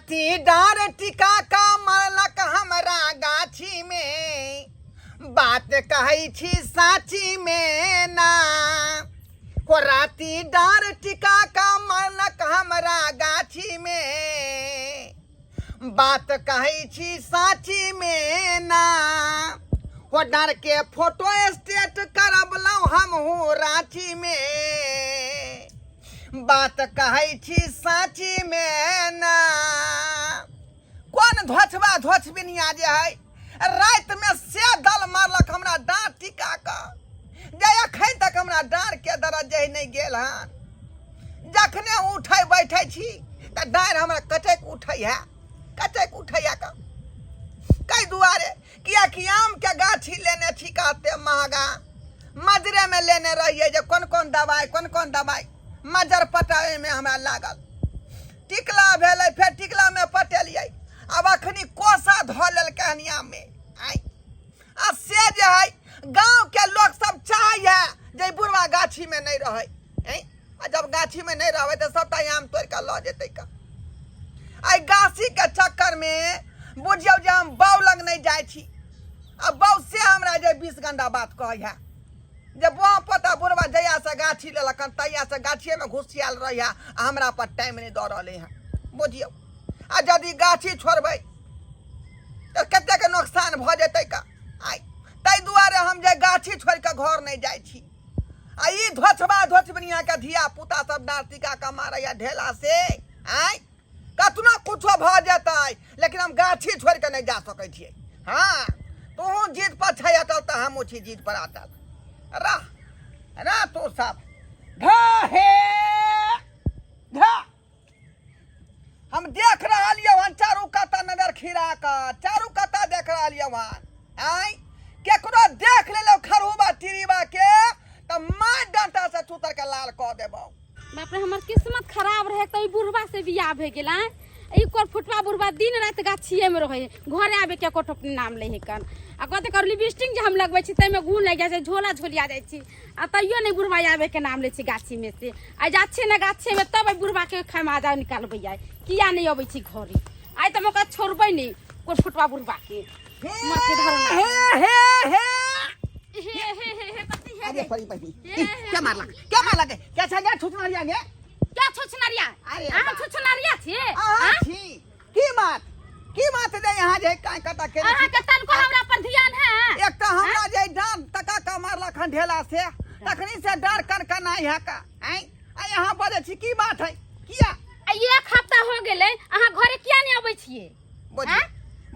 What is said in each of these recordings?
राति डार टिका का मारलक हमरा गाछी में, बात कहै छी साची में ना। हो राति डार टिका का मारलक हमरा गाछी में, बात कहै छी साची में ना। हो डार के फोटो स्टेट करबलहुँ हमहूँ राँची में, बात कहै छी साची में ना। कोन धोछबा धोछबिनिया जे है राति में से दल मारलक हमरा डाँट टिका कऽ, जे अखन तक हमरा डाँड़ के दर्द जे नहि गेल हन। जखने उठै बैठै छी तऽ डाँड़ हमरा कटैक उठै है, कटैक उठै है कऽ। कै दुआरे कियाकि आम के गाछी लेने छी कहते महगा, मजरे में लेने रहिए जे कोन कोन दवाई कोन कोन दवाई मजर पटावे में हमरा लागल। टिकला भेलै, फेर टिकला में पटेलियै, आब अखनी कोसा धऽ लेलकै हन आम में। आइ आ से जे है गाँव के लोक सब चाहै है जे बुढ़वा गाछी में नहीं रहै। आ जब गाछी में नहीं रहबै तऽ सबटा आम तोड़ि कऽ लऽ जेतै का। एहि गाछी के चक्कर में बुझियौ जे हम बाउ लग नहीं जाइ छी, आ बाउ से हमरा जे 20 गंडा बात कहै है जे बुआ पोता बुढ़वा जहिया से गाछी लेलक हन तहिया से गाछिए में घुसियाल रहै है आ हमरा पर टाइम नहीं दऽ रहलै हन। बुझियौ आ यदि गाछी छोड़बै तऽ कतेक नोकसान भऽ जेतै का। आइ ताहि दुआरे हम जे गाछी छोड़ि कऽ घर नहीं जाइ छी। आ ई धोछबा धोछबनिया के धिया पुता सब डाँट टिका कऽ मारैया ढेला से। आइ कतनो कुछो भऽ जेतै लेकिन हम गाछी छोड़ि कऽ नहि जा सकै छियै। हाँ तोहूँ जिद पर छै अटल तऽ हमहूँ छी जिद पर अटल। रह रह तू सब धा हे धा। हम देख रहल यौ हन चारू काता नजर खिरा कऽ, चारू काता देख रहल यौ हन। आँय केकरो देख लेलौ खरूबा तिरीबा के तऽ मार डंटा से चूतर के लाल कऽ देबौ। बाप रे हमर किस्मत खराब रहे तऽ ई बुढ़वा से बियाह भए गेल। आँय ई कोर फुटवा बुढ़वा दिन राति गाछिए में रहे, घरे आबे के एको ठोप नाम लै है कन। आ कते कर लिपस्टिक जे हम लगबै छी ताहिमे गुण लागि जाइ छै, झोला झोलिया जाइ छी, आ तैयो नहि बुढ़वा आबे के नाम लै छै गाछी में से। आ जा छियै ने गाछी में तब बुढ़वा के खमाजा निकालबै आइ, किया नहि अबै छी घरे। आइ तऽ हम ओकरा छोड़बै नहि कोर फुटवा बुढ़वा के। मरके धरो ना। हे हे हे हे हे हे हे कथी हे अरे हे? परी परी हे, हे, क्या मारलक, क्या मारलक? क्या छलिया छुछनरिया गे? क्या छुछनरिया? अरे अहाँ बाप। छुछनरिया छी? अहाँ हाँ? छी। की बात, की बात जे यहाँ जे काय कता केने अहाँ छी? के तनको हमरा पर ध्यान है? एक तऽ हमरा जे डांट तका का मारलक हन ढेला से, तखनी से डर कन कन आई है का। आँय आ यहाँ बजै छी की बात है किया? आ एक हफ्ता हो गेलै अहाँ घरे किया नहि अबै छियै? बुझियौ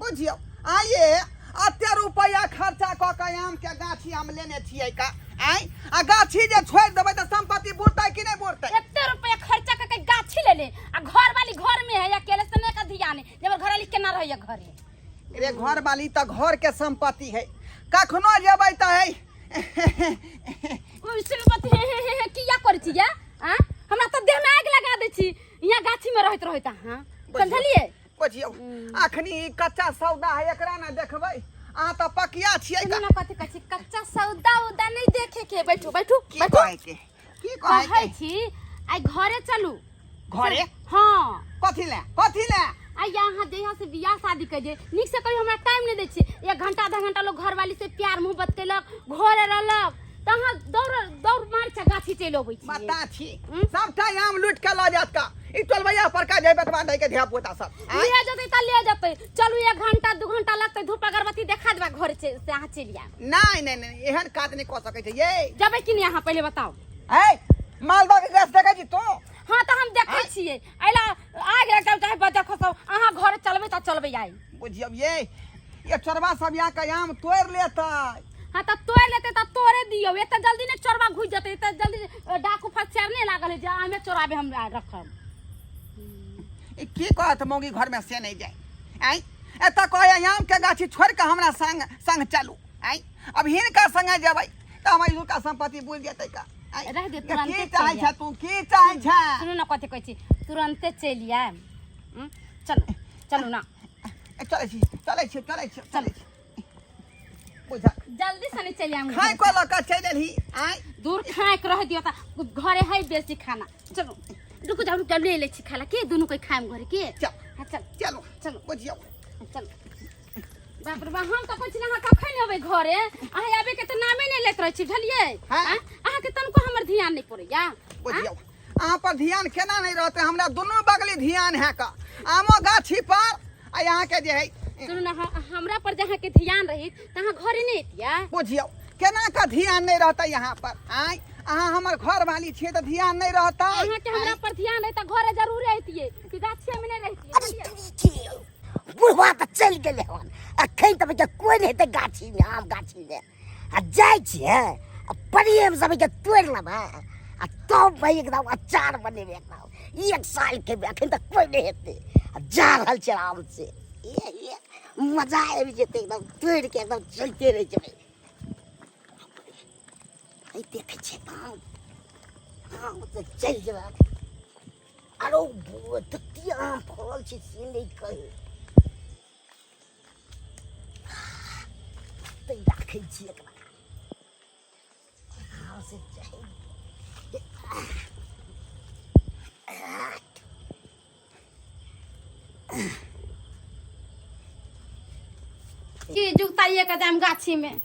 बुझियौ आइए अते रुपैआ खर्चा कऽ के आम के गाछी हम लेने छियै का। आँय आ गाछी जे छोड़ि देबै तऽ संपत्ति बुड़तै कि नहि बुड़तै? एते रुपैआ खर्चा कऽ के गाछी लेले आ घर वाली घर में है अकेले से नहि का ध्यान है जे हमर घरवाली केना रहैया घरे। रे घर वाली तऽ घर के संपत्ति है, कखनो जेबै तऽ है। ओइ से बात हे हे हे हे किया करै छियै? आँ हमरा तऽ देह में आगि लगा दै छी यहाँ गाछी में रहैत रहैत अहाँ, समझलियै? बुझियौ अखनी ई कच्चा सौदा है एकरा ना देखबै, अहाँ तऽ पकिया छियै। सुनू ना कथी कहै छी, कच्चा सौदा उदा नहीं देखे के। बैठू बैठू की बैठू। कहै के, की कहै कहै के? छी आइ घरे चलू। घरे? हाँ। कथी ले, कथी ले? आइ यहाँ जहिया से बियाह शादी करियै नीक से कहियो हमरा टाइम नहीं दै छी। एक घंटा आधा घंटा लोग घरवाली से प्यार मोहब्बत केलक, घरे रहलक तऽ अहाँ दौड़ दौड़ मारि के गाछी चलि अबै छी। बता छी सबटा आम लूट के लऽ जायत का ई टोलबैया पर का जे बेटवा दै के धिया पुता सब। आँय? ले जेतै तऽ ले जेतै। चलू एक घंटा 2 घंटा लगतै, धूप अगरबत्ती देखा देबै घर से अहाँ चलि आयब। नहीं नहीं नहीं एहन काज नहीं कऽ सकै छै ये। जेबै कि नहि अहाँ पहिले बताउ? ए मालदह के गाछ देखै छी तू? हाँ तऽ हम देखै आँय? छियै। अइला आगि लागि जाउ चाहे बजर खसाउ, अहाँ घर चलबै तऽ चलबै आइ। बुझियौ ये चोरबा सब यहाँ के आम तोड़ि लेतै। हाँ तऽ तोड़ि लेतै तऽ तोड़े दियौ, एते जल्दी नहि चोरबा घुसि जेतै, एते जल्दी डाकू फसियार नहि लागल है जे आमे चोराबे हम रखब। ई की कहत मौगी घर में से नहीं जाए। आँय एतऽ कहै आम के गाछी छोड़ि कऽ हमरा संग संग चलू। आँय अब हिनका संगे जेबै तऽ हमर हिनका संपत्ति बुझि जेतै का। आँय, रह दे, की तुरन्ते चाहै चलि छह तू, की चाहै छह? सुनू ना कथी कहै छी, तुरन्ते चलि आयब। चलू चलू ना। ए, चलै छी चलै छी चलै छी चलै छी। बुझा जल्दी से नहीं चलि आयब खाय घर को से। लऽ कऽ चलि एलही। आँय दूर खाय के रह दियौ तऽ घरे है बेसी खाना। चलू रुकू जाउ, रुकू जाउ, ले लै छी खाना के, दुनू कोई खायम घरे के। चल। हाँ, चल चलो चलो। बुझियौ चल बाप रे बाप हम तऽ कहै छी अहाँ कखन अबै घरे अहाँ आबे के तऽ नामे नहि लैत रहै छी बुझलियै हाँ। आँय? अहाँके तनको हमर ध्यान नहि पड़ैया बुझियौ अहाँ पर ध्यान केना नहि रहतै हमरा दुनू बगली ध्यान है का आमो गाछी पर आ यहाँ के जे है सुनू ने हमरा पर जे अहाँके ध्यान रही तऽ अहाँ घरे नहि अयतियै बुझियौ केना का ध्यान नहि रहतै यहाँ पर आँय अहाँ हमर घर वाली छियै तऽ ध्यान नहि रहतै अहाँके हमरा पर ध्यान रही तऽ घरे जरूर अयतियै कि गाछिए मे नहि रहितियै अरे बुझलियै? तुरी के बुढ़वा तऽ चलि गेलै हन अखन तऽ बच्चा कोइ नहि हेतै गाछीमे आम गाछीमे आ जाइ छियै आ प्रेम से बच्चा तोड़ि लेबै आ तब भाई एकदम अचार बनेबै एकदम एक साल खेबै अखन तक कोइ नहि हेतै आ जा रहल छै आराम से ए ए मजा आबि जेतै एकदम तोड़ि के एकदम चलिते रहि जेबै एहि देखै छियै आम आम तऽ चलि जेबै आरो तते आम फड़ल छै से नहि कही तै राखै छी एकरा आराम से चाही की जुगताइए के जाम गाछी में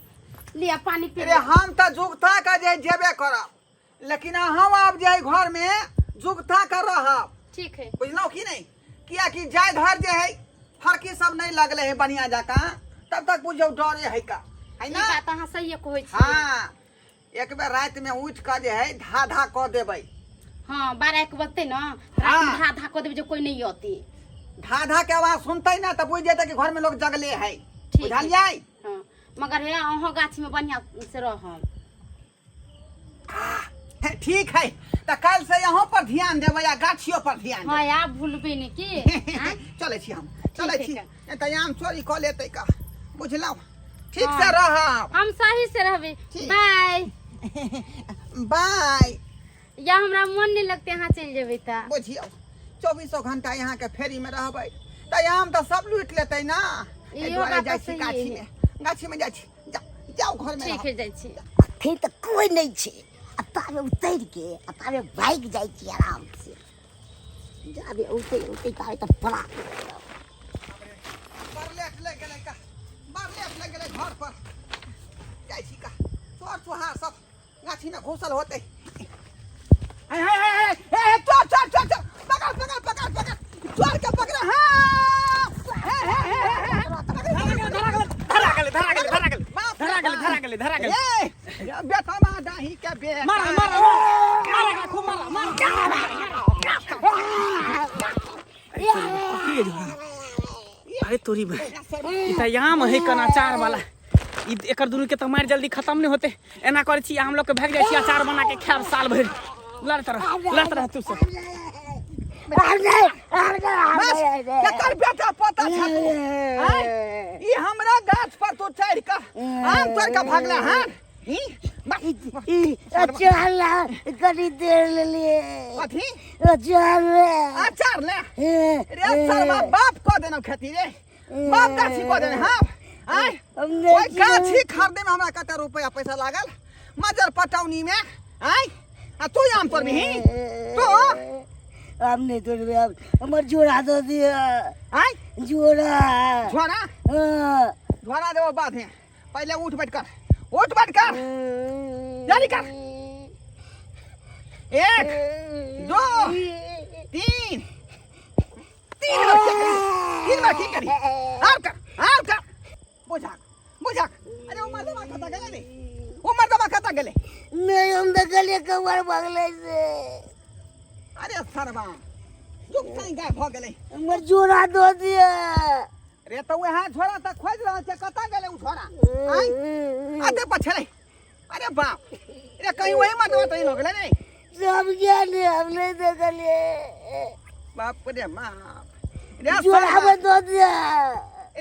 लिया पानी पी अरे हम तऽ जुगता के जे जेबे करब लेकिन अहाँ आब जे घर में जुगता कर रहब ठीक है बुझलहुँ कि नहीं कियाकि जाय धर जे है फरकी सब नहीं लगले है बढ़िया जकाँ तब तक बुझौ डरे है का है ई ना बात अहाँ सही कहै छी हाँ एक बेर राति में उठ कऽ जे है धा धा कऽ देबै हाँ 12 1 बजते ना रात में हाँ। धा धा कऽ देबै जे कोई नहीं अती धा धा के आवाज सुनते ना तऽ बुझि जेतै कि घर में लोग जगले है ठीक है। बुझलियै हाँ मगर हे अहाँ गाछी में बढ़िया से रहब ठीक है तऽ काल्हि से यहाँ पर ध्यान देबै आ गाछियो पर ध्यान हाँ आब भूलबै ने की देबै। आँय? चलै छी हम चलै ठीक छी है। नहि तऽ आम चोरी कऽ लेतै का बुझलहुँ ठीक हाँ। से रहब हम सही से रहबै ठीक। बाय बाय या हमरा मन नहीं लगते अहाँ चलि जेबै तऽ बुझियौ चौबीसो घंटा यहाँ के फेरी में रहबै तऽ आम तऽ सब लूटि लेतै ना एहि इहो दुआरे बात जाइ तऽ छी सही गाछी है। में गाछी में जाइ छी जाउ जाउ घर में ठीक रहब। है जाइ छी अखन तऽ कोइ नहि छै आ ताबे उतरि के आ ताबे भागि जाइ छी आराम से जाबे औते औते ताबे तऽ पड़ा बड़ लेट लागि गेलै का बड़ लेट लागि गेलै घर पर जाइ छी का चोर चुहार सब गाछी में घुसल होतै हे हे हे हे हे चोर चोर चोर चोर पकड़ पकड़ पकड़ पकड़ चोर के पकड़ हाँ हे हे हे हे हे धरा गेलै धरा गेलै धरा गेलै धरा गेलै धरा गेलै धरा गेलै ए बेटा मा डाही के बेटा मारा मारा मारा एकरा खूब मारा मारा अरे तोरी बे ई तऽ आम है कन अचार वाला ई एकर दुनू के तऽ मारि जल्दी खत्म नहि होते एना करै छी हम लोग के भागि जाइ छी अचार बना के खायब साल भरि लड़त रह लड़त रह तू सब बस केकर बेटा पोता छ तू आँय? ई हमरा गाछ पर तू चढ़ि कऽ आम तोड़ि कऽ भागले हन ई बस, कनी देर लेलिए कथी अचार अचार ले रे सरवा बाप कऽ देनौ खेती रे बाप गाछी कऽ देने हाँ आँय ओहि गाछी खरीदे में हमरा कते रुपया पैसा लागल मजर पटौनी में आँय आ तू आम तोड़बिही तू हम नहीं तोड़बे अब हमर जोड़ा दऽ दिअ आँय जोड़ा झोरा हाँ। झोरा देबो बाद में पहले उठ बैठ कर उठ बैठ कर जारी कर एक दो तीन तीन बार की करी तीन बार की करी और कर और कर बुझा बुझा अरे वो मर्दमा कता गेलै रे वो मर्दमा कता गेलै नहीं हम तो गले कवर भगले से अरे सरवा जुग साई गाय भ गेलै हमर जोड़ा दऽ दिअ रे तऽ वएह झोरा तऽ खोजि रहल छै कतऽ गेलै ओ झोरा आँय अते पछड़ै अरे बाप रे कहीं वही मर्दमा तऽ नहि गेलै रे सब ज्ञान हम नहीं देखलिए बाप रे बाप रे जोड़ा सरवा में दऽ दिअ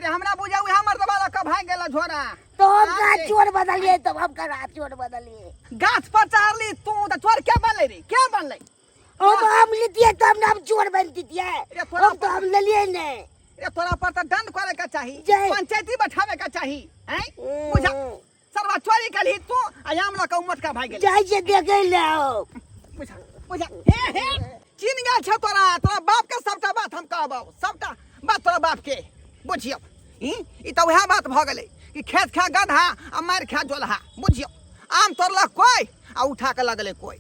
रे हमरा बुझा वएह मर्दवा लऽ कऽ भागि गेल झोरा तो हम का अरे। चोर बदलिए तब हम का चोर बदलिए गाछ पर चढ़ली तू तऽ चोर के बनलै रे के बनलै हम आम लेतिए तब ना हम चोर बनतिए रे तोरा हम तो हम लेलिए नहीं रे तोरा पर तऽ दंड करे के चाही जय। पंचायती बैठावे के चाही हैं बुझा सरवा चोरी कलही तू आ आम लऽ कऽ उमटका भागि गेलै जाइ छै देखे ले आओ बुझा बुझा हे हे चिन्ह गेल छौ तोरा, तोरा बाप के सबटा बात हम कहबौ, सबटा बात तोरा बाप के बुझियौ। ई ई तऽ वएह बात भऽ गेलै कि खेत खा गधा आ मारि खा जोलहा, बुझियौ। आम तोड़लक कोइ आ उठा के लगलै कोइ।